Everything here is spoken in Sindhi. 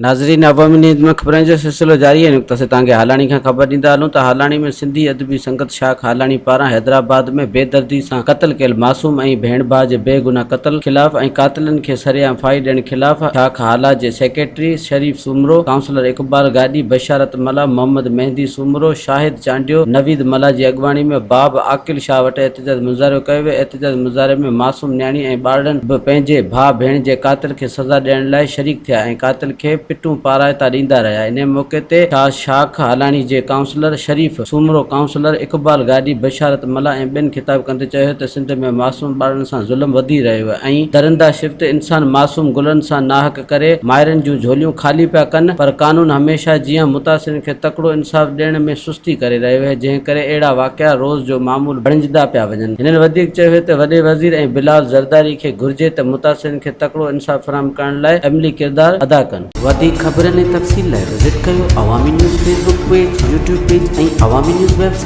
ناظرين عوامي نيوز ۾ خبرن جو سلسلو جاري آهي نڪتا سي تانگي هالاڻي کان خبر ڏيندا هلون ته هالاڻي ۾ سنڌي ادبي سنگت شاخ هالاڻي پاران حيدرآباد ۾ بيدردي سان قتل ڪيل معصوم ۽ ڀيڻ ڀاء جي بيگناهه قتل خلاف ۽ قاتلن کي سرعام ڦاهي ڏيڻ خلاف شاخ هالا جي سيڪريٽري شريف سومرو، ڪائونسلر اقبال گاڏهي، بشارت ملاح، محمد مهدي سومرو، شاهد چانڊيو، نويد ملاح جي اڳواڻي ۾ باب عاقل شاهه وٽ احتجاج مظاهرو ڪيو ويو، احتجاج مظاهري ۾ معصوم نياڻي ۽ ٻارڙن به پنهنجي ڀاء ڀيڻ جي قاتل کي سزا ڏيڻ لاء شريڪ ٿيا ۽ قاتل کي پٽون پارائتا ڏيندا رهيا، انهي موقعي تي شاهه شاخ هالاڻي جي ڪائونسلر شريف سومرو، ڪائونسلر اقبال گاڏهي، بشارت ملاح ۽ ٻين خطاب ڪندي چيو ته سنڌ ۾ معصوم ٻارڙن سان ظلم وڌي رهيو آهي ۽ درنده صفت انسان معصوم گلن سان ناحق ڪري مائرن جون جهوليون خالي پيا ڪن پر قانون هميشه جيان متاثرين کي تڪڙو انصاف ڏيڻ ۾ سستي ڪري رهيو اهي جنهن ڪري اهڙا واقعا روز جو معمول بڻجندا پيا وڃن. هنن وڌيڪ چيو ته وڏي وزير ۽ بلاول زرداري کي گهرجي ته متاثرين کي تڪڙو انصاف فراهم ڪرڻ لاء عملي ڪردار ادا ڪن. وڌيڪ خبرن ۽ تفصيل لاء وزٽ ڪيو Awami news Facebook page, YouTube page ۽ Awami news website.